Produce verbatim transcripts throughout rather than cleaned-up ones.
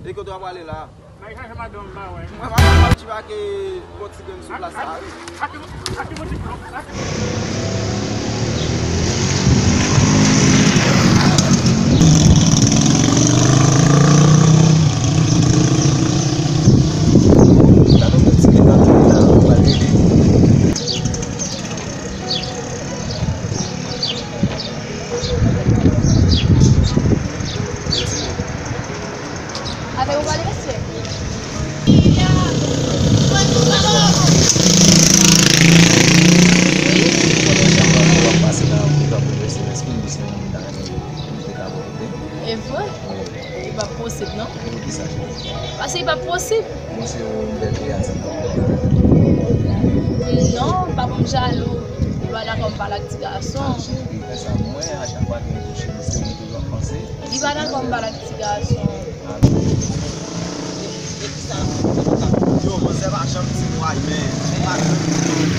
E kote w ap prale la? Mwen pa konn, m ap chivake bon ti grenn sou plas la wi. Gade yon ti grenn nan tonbe la, ou pral rele. Avèk ou pale, mesye? Ou konnen chak fwa w ap pase nan Vivant Progrès, se lespri m, se moun ta renmen m te ka profite. E vre? Wi. Li p ap posib, non? Poukisa? Paske li p ap posib. Bon, se yon bèl kreyativ. Non, pa ban m jalou. Li pa dakò m pale ak ti gason. Ah, cheri, fè sa pou mwen, a chak fwa ke m touche misye, mwen toujou ap panse. Li pa dakò m pale ak ti gason. Ah, non. Yo, manzè pa janm di m way, men. Pa janm di m.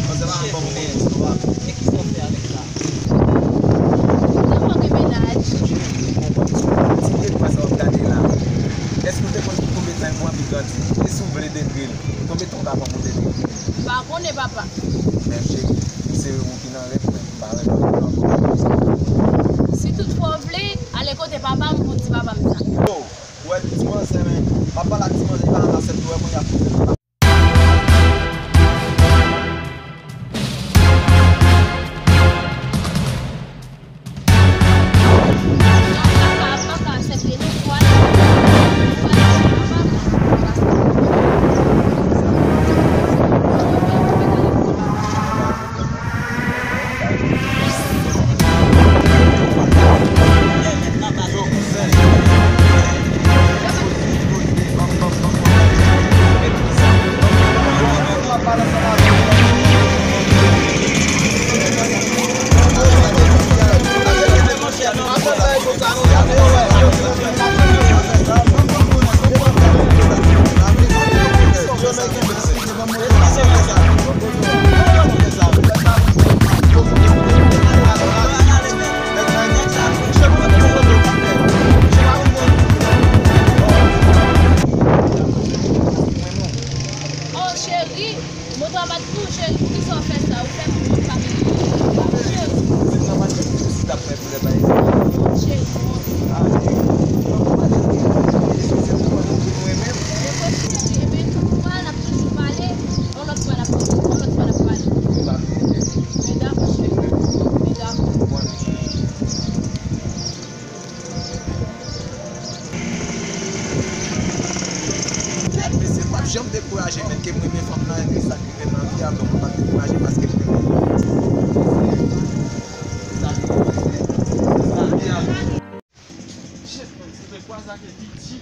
Manzè pa janm ban m istwa. Men kisa w fè avèk sa? Ou te fè mennaj. Ti vye pwen sa w ap gade la. Èske w te konn konbyen tan l pran pi grandi? E si w vle detri l, konbyen tan w ka pran pou detri l? M pa konnen, papa. Men cheri, se ou ki nan rèv mwen, m pa renmen w ankò. Si tout fwa w vle, ale kote papa m pou w di papa m sa. Yo, ou wè ti manzè, men, m ap pale ak ti manzè, li pa janm aksepte, ou wè kounye a. Oh, cheri, moto a pa t bouje, poukisa w fè sa? Ou fè m wont pa vin. Cheri. Cheri, wont. Ah, cheri. Eskize m, mwen, nou renmen. Eskize, cheri, ebyen, nou pral, n ap toujou pale. Yon lòt fwa, n ap toujou, yon lòt fwa, n ap pale. Men dakò, cheri. Men dakò. Mesye, m p ap janm dekouraje, men ke m renmen fanm nan, e sa k rive nan vi a, donk m p ap dekouraje paske m renmen. Shit, man, se te kwa sa ke piti.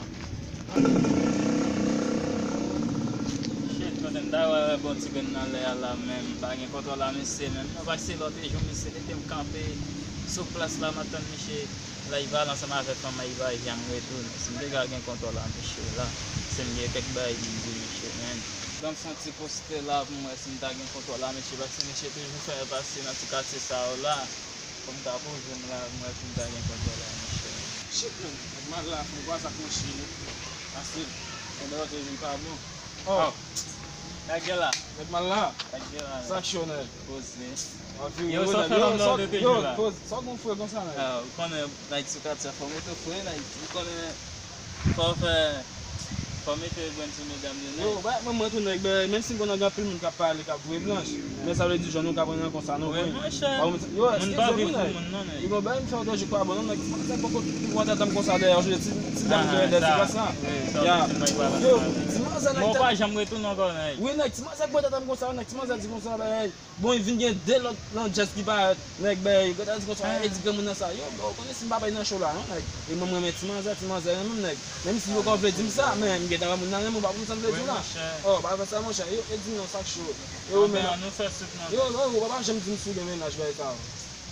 Shit, kote m ta wè bon ti grenn nan lè a la, men m pa gen kontwòl a misye, men m pase lòt jou, misye mete m kanpe sou plas la, m ap tann misye. La, li pale ansanm avèk fanm nan, li pa janm retounen. Si m te ka gen kontwòl a misye la, si m gen kèk bagay pou m di misye, men. Ban m fè yon ti poste la pou m wè si m ta gen kontwòl a misye, paske misye toujou fè pase nan ti katye sa yo la. Fò m ta poze m la, m wè si m ta gen kontwòl a misye. Shit, man. Nèg mal la, fò m kwaze ak misye. Pase, pandan lòt jou pa bon. Oh. Oh. Nèg la. Nèg mal la. Nèg la. Sa k cho, nèg? Poze. Yo, sa w fè lòt lè w te jwe la? Yo, poze. Sa w gon fre konsa, nèg? Ah, ou konnen, nèg sou katye, fò w mete w fre, nèg. Ou konnen, fò w fè, fò w mete grenn sou medam yo, nèg. Yo, ba, mwen, mwen tou, nèg, ben, menm si m konn gen anpil moun k ap pale, k ap voye blanch, men sa vle di, jwenn nou ka pran nan konsa, non, wi, monchè. Yo, moun pa viv pou moun, non, nèg. Yo, bon, ba, m fè yon jou pa bon, non, nèg. Ti manzè poko, poko wè tèt m konsa dèyè, jodi, ti, ti dam ki dèyè ti plas la. Ya. Yo, ti manzè, nèg, ou pa janm retounen ankò, nèg. Wi, nèg, ti manzè k bwè tèt m konsa, nèg, ti manzè di konsa, ben, bon, vin gen de lòt landjès ki parèt, nèg, ben, yo ta di konsa, e di granmoun nan sa, yo, bon, ou konnen si m pa bay nan cho la, non, nèg. E mwen, m renmen ti manzè, ti manzè renmen m, nèg. Menm si yo poko vle di m sa, men m gentan wè moun nan renmen w, pa konn sa m vle di w la. Oh, pa fè sa, monchè, yo, e di m non, sa k cho. Yo, men, nou fè sik nan yo, yo, yo, pa janm di m si w gen mennaj, bagay sa yo.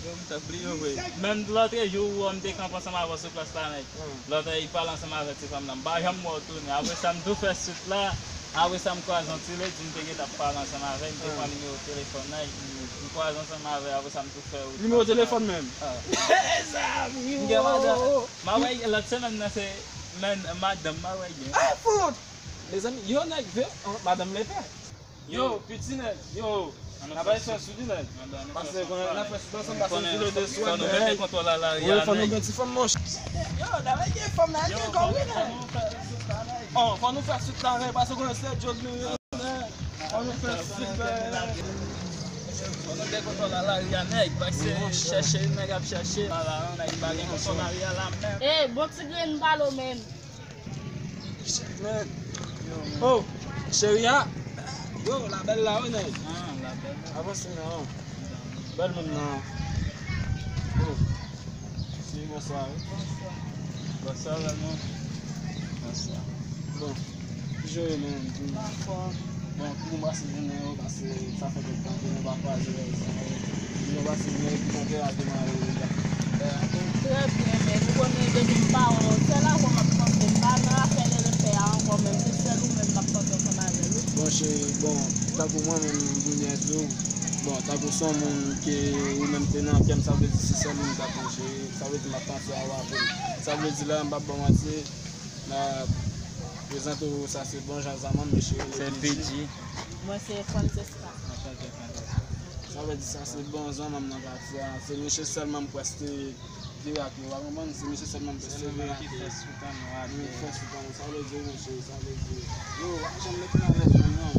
Yo, m t ap bliye w vre. Menm lòtrejou, ou wè m te kanpe ansanm avè w sou plas la, nèg. Lòtrejou, li pale ansanm avèk ti fanm nan. M pa janm wè w tounen. Apre sa, m tou fè swit la. Apre sa, m kwaze yon ti ledi, m te gentan ap pale ansanm avè l, m te pran nimewo telefòn nan, m kwaze ansanm avè l, apre sa, m tou fè wout. Nimewo telefòn menm? Ah. M gen madanm. M ap wè lòt semèn nan, se Men, madanm, m pa wè gen. Ay, fout! Mezanmi, yo, nèg, vye, an, madanm lepè. Yo, piti nèg, yo, n ap al fè sou li, nèg. Pase, konnen n ap fè sou ansanm, pase nou tou le de sou. Fò nou mete kontwòl a lari a, nèg. Wi, fò nou gen ti fanm, monchè. Yo, n ap gen fanm nan, gen kò, wi, nèg. Oh, fò nou fè sou talè, pase konnen se djòl nou ye. Fò nou fè sipè. Fò nou gen kontwòl a lari a, nèg. Paske chèche, nèg ap chèche. Ala, nèg pa gen kontwòl a lari a la menm. Ey, bon ti grenn pale w menm. Nèg. Oh, cheri a. Yo, la bèl la, wi, nèg. Ah, la bèl la. Avanse, non. Bèl moun nan. Oh. Si, bonswa, wi. Bonswa. Bonswa, bèl moun. Bonswa. Bon. Kijan w ye, menm? Anfòm. Bon, kouman w pase jounen w? Paske sa fè kèk tan ke nou pa kwaze, zanmi. Kijan w pase jounen w? Kijan w te al demare deja? Trè byen, men ou konnen depi m pa wè w, sèl avè w m ap panse, m pa nan afè de lepè a ankò, menm se sèl ou menm m ap panse ansanm avè l, wi. Bon, cheri, bon, tankou mwen menm, m vin byen di w, bon, tankou se yon moun ke ou menm te nan kè m, sa vle di se sèl ou m t ap panse, sa vle di m ap panse a w anpil. Sa vle di la, m p ap ba w manti, m ap prezante w, sa se bon jan zanmi m, mesye. Se P G. Mwen se Francesca. Anchante, Francesca. Sa vle di sa se bon zanmi m nan katye a. Se mesye sèlman m prèske vire ak yo, w a konprann? Se mesye sèlman m prèske vire ak yo. Mwen fè sou panno. Sa vle di, mesye, sa vle di. Yo, w ap janm mete nan lèz moun non.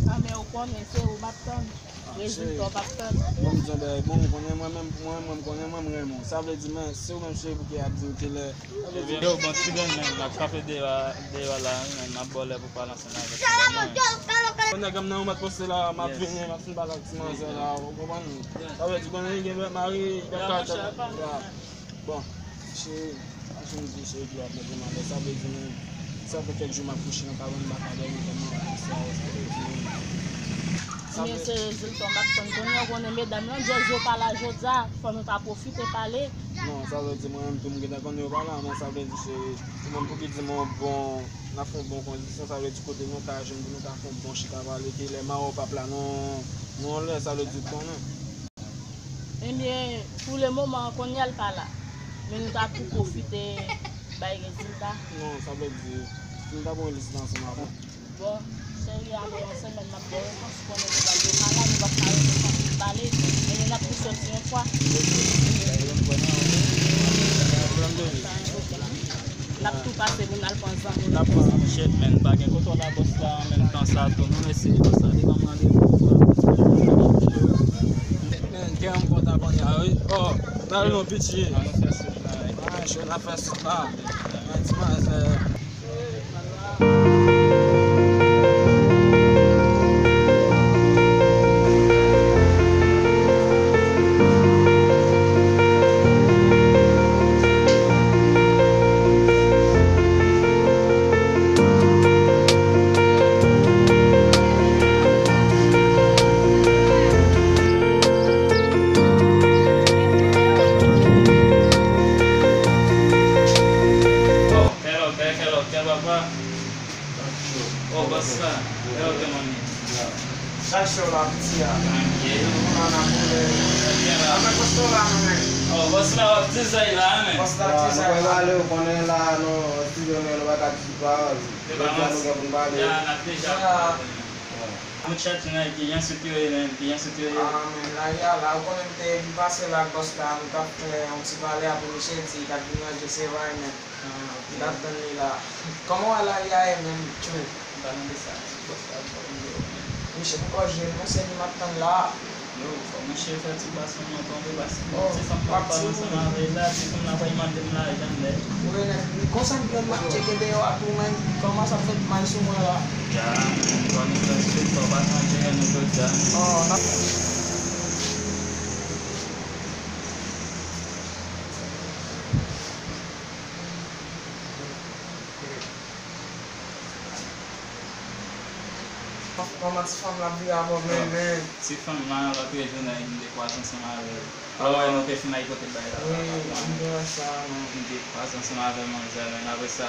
Ah, men ou konnen se ou m ap tann. Rezilta w p ap tann. Bon, m di yon bagay, bon, m konnen mwen menm, mwen, mwen, m konnen mwen, m renmen w. Sa vle di, men, se ou menm, cheri, pou ki ap di m kilè. Ebyen, yo, bon, ti grenn, men, m ap kanpe deyò, deyò la, men, m ap ba w lè pou pale ansanm avèk ti grenn nan. Bon, nèg, m nan yon mèt poste la, m ap vini, m ap fin pale ak ti manzè la, ou konprann? Sa vle di, konnen li gen lòt mari, li pa ka. Bon, cheri, pa janm di cheri ki w ap mete m alèz. Sa vle di, men, sa fè kèk jou m ap kouche nan kay mwen, m pa ka dòmi tèlman m ap panse a w, sa vle di, men, sa vle. Men se rezilta m ap tann kounye a, w konnen medam yo, djòz yo pa la jodi a, fò nou ta pwofite pale. Non, sa vle di mwen menm tou m gentan konnen yo pa la, men sa vle di se ou menm pou ki di m yon bon, n ap fè yon bon kondisyon, sa vle di kote nou ka jwenn pou nou ka fè yon bon chita pale, ke lè mawon p ap la, non, non lè, sa vle di ou konnen. Ebyen, pou le moman, kounye a l pa la. Men nou ta tou pwofite bay rezilta. Non, sa vle di, si nou ta pran rezilta ansanm avè w. Bon, cheri, apre yon semèn, m ap ba w repons, ou konnen medam yo pa la, nou p ap ka rete san fin pale. Ebyen, n ap tou sòti yon fwa. N ap tou pase pou n al pran zanmi nou. N ap pran zanmi, shit, men pa gen kontwòl a bòs la, an menm tan sa tou, nou eseye bòs la, li ban m randevou pou pran. Men, gen yon kontak kounye a, wi. Oh, n al non, piti. An nou fè sou la, wi. Ah, show, n ap fè sou la. Men, ti manzè. Hello, back, hello, back, papa. Oh, bòs la. Hello, good morning. Sa cho la, piti a. Tranquille. Moun an ap boule. Trè byen la. Apre bòs la, non, men. Oh, bòs la, w ap dizay la, men. Bòs la, dizay la. Nou pale, ou konnen la, nou, studio, men nou pa ka di pawòl. Jodi a, nou gen pou n pale. Ya, n ap deja pale. Mouchach, nèg, kijan sou yo ye, men, kijan sou yo ye? Ah, men, lari a la, ou konnen m te vin pase la ak bòs la, m t ap fè yon ti pale, apre misye di, l t ap vin ranje se vay, men. Ah, ok. M t ap tann li la. Kòman w wè lari a ye, menm, tjou? M pa tande sa, bòs la, m pa tande yo, men. Misye poko jwenn mwen, se li m ap tann la. Yo, fò mouche fè ti bas pou mwen tonbe, paske ti fanm nan pale ansanm avè l la, ti fanm nan pral mande m lajan nèt. Wi, nèt. Konsa m pran m ap tcheke deyò a tou, men kòman sa fèt mal sou mwen la? Ya, men, kò nou fè sou fò pa chanje, nou jodi a. Oh, n ap Kòman ti fanm la ap vire avè w menm, men? Ti fanm lan, lòt jou, nèg, m te kwaze ansanm avè l. Lè w wè nou te fin al kote bay la. Wi, m te wè sa, men. M te kwaze ansanm avè manzè, men apre sa,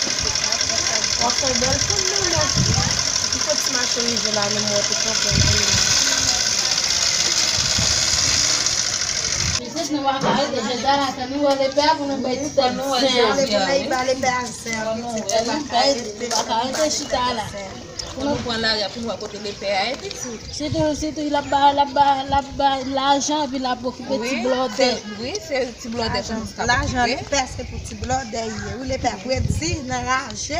W ap fè yon bèl fanm nan, non? Ki kote ti mache rive la, nou monte kanpe nan li. Mesye, nou pa ka rete jodi a la, tan nou wè lepè a pou nou bay ti tèt nou wè zen. Jodi a, wi. Pou nou bay lepè a zen, wi. Pou nou pa ka rete chita la. Pou nou pran lari a, pou nou wè kote lepè a ye, pitit. Sitou, sitou, l ap ba, l ap ba, l ap ba lajan, epi l ap okipe ti blòdè. Wi, se ti blòdè pou nou sa okipe. Lajan, lepè, se pou ti blòdè ye. Wi, lepè ap redi nan raje.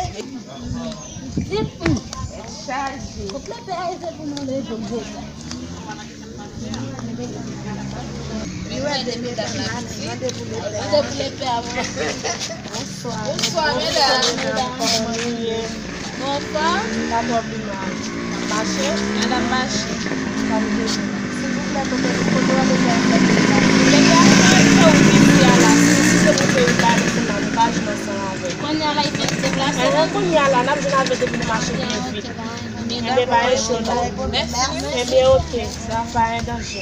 Tèt chaje. Kot lepè a ye, se pou nou leve l jodi a. Li wè de medam la vini. Mande pou lepè a. Mande pou lepè a, mwen. Bonswa, medam. Bonswa, medam. Kòman nou ye? Bonswa. N pa twò vin la. N ap mache. N ap mache. Sa nou bezwen la? Silvouplè, kote, kote w lepè a fèt la? Lepè a fèt isi a la. Si se pou peyi pa nou, se la, nou pa jwenn ansanm avè l. Kounye a la, li fèk deplase la? Kounye a la, n ap jwenn avè l depi nou mache byen vit. Enben, pa enkyete w. Enben, oke, sa pa gen danje.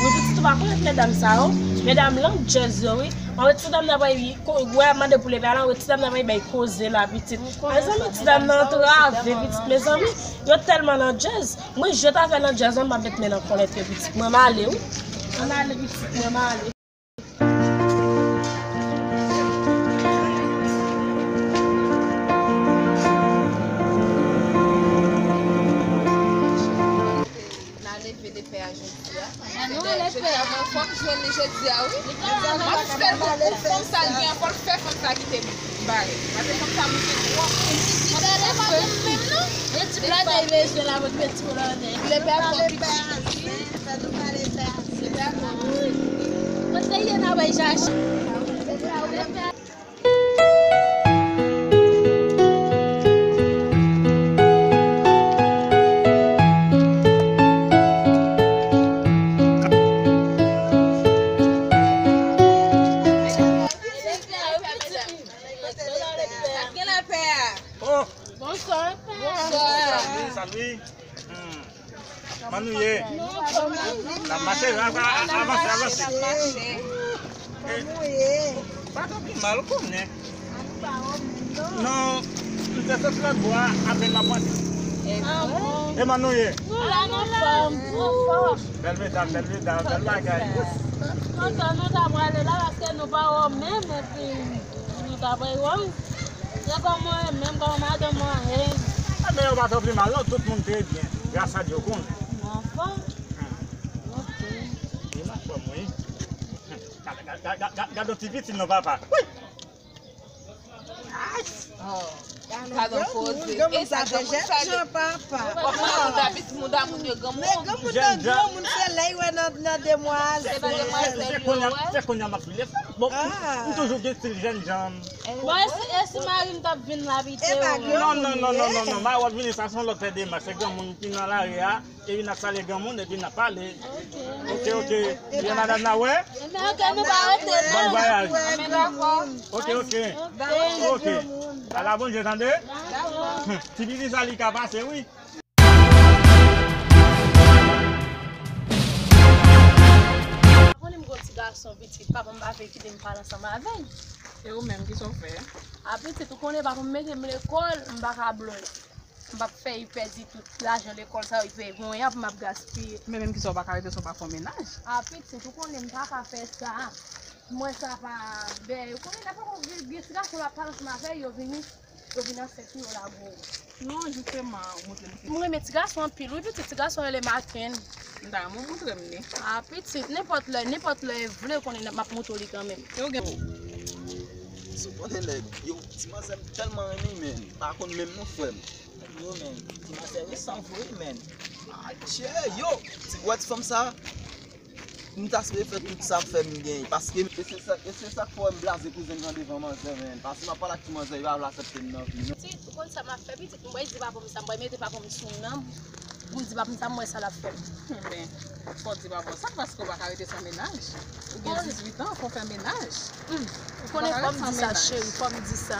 Wi, pitit, ou pa konèt medam sa yo? Medam landjèz yo, wi. An, ti dam nan bay, wè, mande pou lepè a la, wè, ti dam nan bay, bay koze la, pitit. Mezanmi, ti dam nan antrave, pitit, mezanmi. Yo tèlman landjèz. Mwen, je ta fè landjèz, mwen, m ap met men nan kòlèt yo, pitit. Mwen, m ale, wi. Mwen, m ale, pitit, mwen, m ale. N a leve lepè a jodi a. Jodi a, mwen, fò m jwenn li jodi a, wi. M ap fè l pou fanm sa l gen an, fò l fè fanm sa kite bare. Paske fanm sa moute twòp. Fanm sa fè menm, non. Yon ti blòdè, li bezwen la, mwen, ti blòdè. Lepè a twò piti. Kote ye n a bay chache? Wi. Hmm. Kòman nou ye? N ap mache, a, a, avanse, avanse. Eh, pa twò pi mal, ou konnen. Non, m te sot lòt bò a, apèn m ap rantre. E kòman nou ye? Nou la, nou anfòm. Nou anfòm. Bèl medam, bèl medam, bèl bagay. Kontan nou ta prale la, paske nou pa wè w menm, epi nou ta prale wè w. Se kòman w ye menm, kòman madanm ou an ye? Ebyen, yo pa twò pi mal, non, tout moun trè byen. Gras a Dye, ou konnen. Nou anfòm? Hmm. Ok. Wi, nou anfòm, wi. Hmm. Gad, gad, gad, gad, gad yon ti pitit non, papa. Wi! Ay! Oh. Gad yon koze. E sa, granmoun sa de. Papa. Granmoun, moun damoun yo, granmoun. Men granmoun nan granmoun, se lè y wè nan, nan demwazèl. Se pa demwazèl yo wè. Se kounye a m ap vin fè. Bon, m toujou gen stil jènjan. Bon, e si, e si mari m t ap vin la pito? Non, non, non, non, non, non. Mari w ap vini, sa se yon lòt pè demach. Se granmoun ki nan lari a. Epi n ap salye granmoun, epi n ap pale. Ok, ok. Ebyen, madanm nan, wè. Ebyen, ok, nou pa rete. Bon vwayaj. Ebyen, dakò. Ok, ok. Ok. Ala bon Dye, tande. Ti pitit sa, li ka pase, wi. Ou konnen m gon ti gason pitit, papa m pa vle kite m pale ansanm avè l. E ou menm, kisa w fè? A pitit, ou konnen papa m mete m lekòl, m pa ka blo l. M p ap fè y pèdi tout lajan lekòl sa yo, y peye pou yon yap, m ap gaspiye. Men menm kisa w pa ka rete san w pa fè yon mennaj? A pitit, ou konnen m pa ka fè sa. Mwen sa pa bèl. Ou konnen lè papa w gen, gen ti gason l ap pale ansanm avè l, yo vini, yo vin ansent pou yo lage w. Non, jisteman, ou montre m ki. M renmen ti gason anpil, wi, pitit, ti gason rele Maken. M ta renmen w montre m li. A pitit, nenpòt lè, nenpòt lè vle, ou konnen m ap montre w li kanmenm. Yo gen. Si w konnen nèg, yo, ti manzè m tèlman renmen, men, m pa konn menm non, frè m. Yo, men, ti manzè resan vre, men. Adje, yo, ti, wè ti fanm sa? M ta sipoze fè tout sa pou fè m gen, paske. E se sa, e se sa k fè w wè m blaze kouzen m nan devan manzè, men. Paske m ap pale ak ti manzè, yo pa vle aksepte m nan vi, non. Pitit, ou konn sa m ap fè, pitit, m pral di papa m sa, m pral mete papa m sou non m. Pou m di papa m sa, m wè sa l ap fè m. Enben, fò w di papa w sa, paske w pa ka rete san mennaj. Ou gen dizuit an, fò w fè mennaj. Ou konnen fò m di sa, cheri, fò m di sa.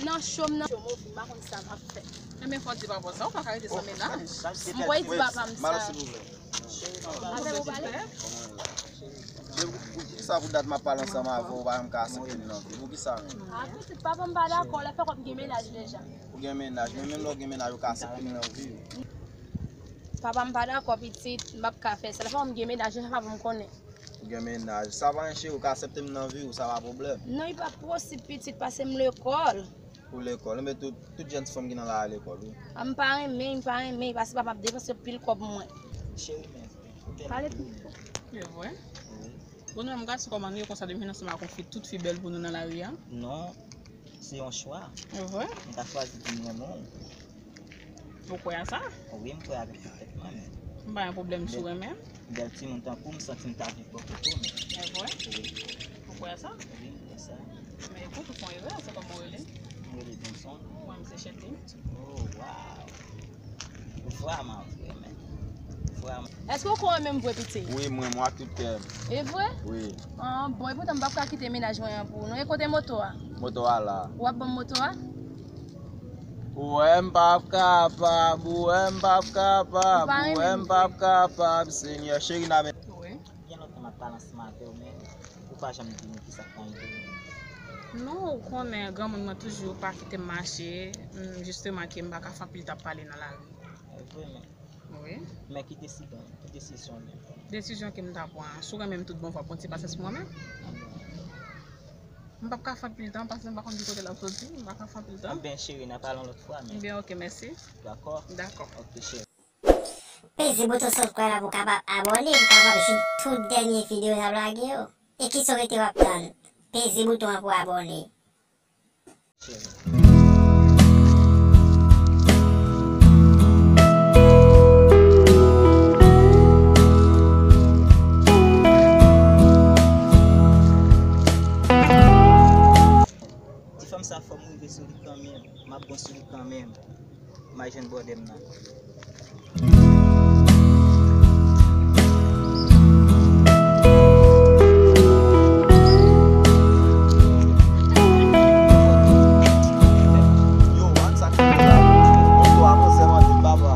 Nan cho m, nan cho m, ou vin, m pa konn sa m ap fè. Enben, fò w di papa w sa, ou pa ka rete san mennaj. M pral di papa m sa. Avè w pale? Poukisa pou dat m ap pale ansanm avè w, ou pa janm ka aksepte m nan vi? Poukisa menm? A, pitit, papa m pa dakò, lè fè kòm gen mennaj deja. Ou gen mennaj, men menm lè w gen mennaj, ou ka aksepte m nan vi w. Papa m pa dakò, pitit, m p ap ka fè sa. Lè fè kòm gen mennaj deja, papa m konnen. Ou gen mennaj. Sa pa anyen cheri, ou ka aksepte m nan vi w, sa pa pwoblèm. Non, li pa posib, pitit, pase m lekòl. Pou lekòl. Enben tout, tout jèn ti fanm ki nan la a lekòl, wi. A, m pa renmen, m pa renmen, paske papa ap depanse pil kòb mwen. Cheri, men. Pale pi fò. E vre? Wi. Bon, nou menm gason, kòman nou ye konsa depi nou ansanm ak yon fi, tout fi bèl pou nou nan lari a? Non, se yon chwa. E vre? M ta chwazi pou m renmen w. Ou kwè a sa? Wi, m kwè avèk tout tèt mwen, men. M pa gen pwoblèm si w renmen m. Bèl timoun tankou w, m santi m ta viv bò kote w, men. E vre? Wi. Ou kwè a sa? Wi, m kwè sa. Men ekout, ou fè yon erè, se kòman w rele? M rele Benson. Mwen, m se Chetty. Oh, waw. Vrèman vre, men. Vrèman. Èske w kwè w renmen m vre, pitit? Wi, m renmen w ak tout kè m. E vre? Wi. Ah, bon, epoutan m p ap ka kite mennaj mwen an pou ou, non. E kote moto a? Moto a la. W ap ban m moto a? Ou wè m p ap kapab, ou wè m p ap kapab, ou wè m p ap kapab, Senyè, cheri, n a men. Wi. Gen lontan m ap pale ansanm avè w, men ou pa janm di m kisa k ta rive w. Non, ou konnen, granmoun mwen toujou pa kite m mache, mm, jisteman ke m pa ka fè anpil tan ap pale nan lari. E vre, men. Wi. Men ki desidan, ki desizyon w menm? Desizyon ke m ta pran, si w renmen m tout bon, fò w pran ti pasyans pou mwen menm. M p ap ka fè anpil tan, paske m pa konn ki kote l ap soti, m pa ka fè anpil tan. Enben, cheri, n a pale yon lòt fwa, men. Enben, ok, mèsi. Dakò? Dakò. Ok, cheri. Peze bouton subscribe la pou w kapab abòne, pou w kapab jwenn tout dènye videyo n ap lage yo. E kisa w rete w ap tann? Peze bouton an pou w abòne. Ti fanm sa, fò m rive sou li kanmenm. M ap bon sou li kanmenm. M al jwenn brother m nan. Yo, man, sa k rive la? Moto a manzè mande m papa.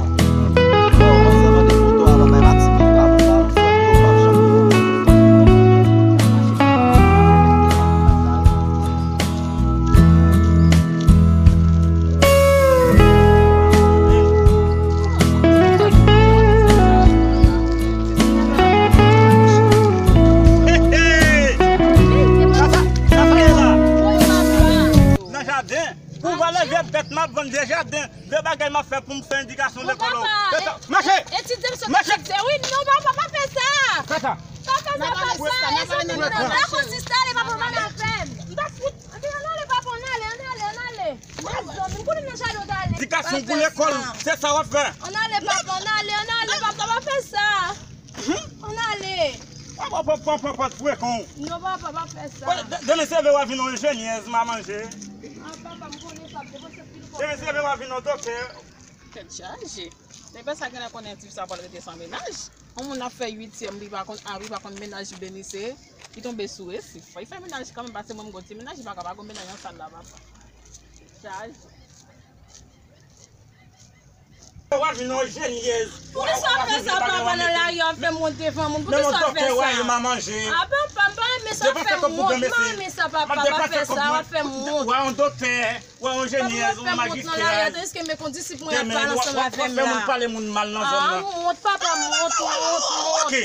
Mache! Etidye m sot etidye. Wi, non, papa, pa fè sa. Fè sa. Pa fè sa, papa. N ap ale, n ap ale, n ap ale. Dakò, sista, ale, papa, ann ale avè m. M ta fout. Ann ale, papa, ann ale, ann ale, ann ale. Mezanmi, m konnen nan jaden w t ale. Edikasyon pou lekòl, se sa w ap fè. Ann ale, papa, ann ale, ann ale, papa, pa fè sa. Ann ale. Papa, papa, papa, papa, frekon. Non, papa, pa fè sa. Demen se vre w a vin yon enjenyèz, m a manje. Ah, papa, m konnen sa, m te panse pil kòb. Demen se vre w a vin yon doktè. Tèt chaje. Nèg pa sa genlè konnen ti fi sa pral rete san mennaj. Yon moun ap fè uityèm, li pa konn, ah, li pa konn mennaj li beni se, li tonbe sou resi. Fò li fè mennaj kanmenm, paske mwen m gon ti mennaj, li pa ka pa gon mennaj nan sal la, papa. Chaje. Wa vin yon jenyèz. Poukisa w ap fè sa, papa, nan lari a, w ap fè m wont devan moun? Poukisa w ap fè sa? Menm yon doktè, wa ye m a manje. Ah, papa, m pa renmen sa, w ap fè m wont. M pa renmen sa, papa, pa fè sa, w ap fè m wont. Wa yon doktè. Wè, yon jenyèz, yon majistra. Tandiske m gen kondisip mwen ap pale ansanm avè m la. Demen, w ap fè moun pale moun mal nan zòn nan. Ah, m wont, papa, m wont, m wont, m wont. Ok.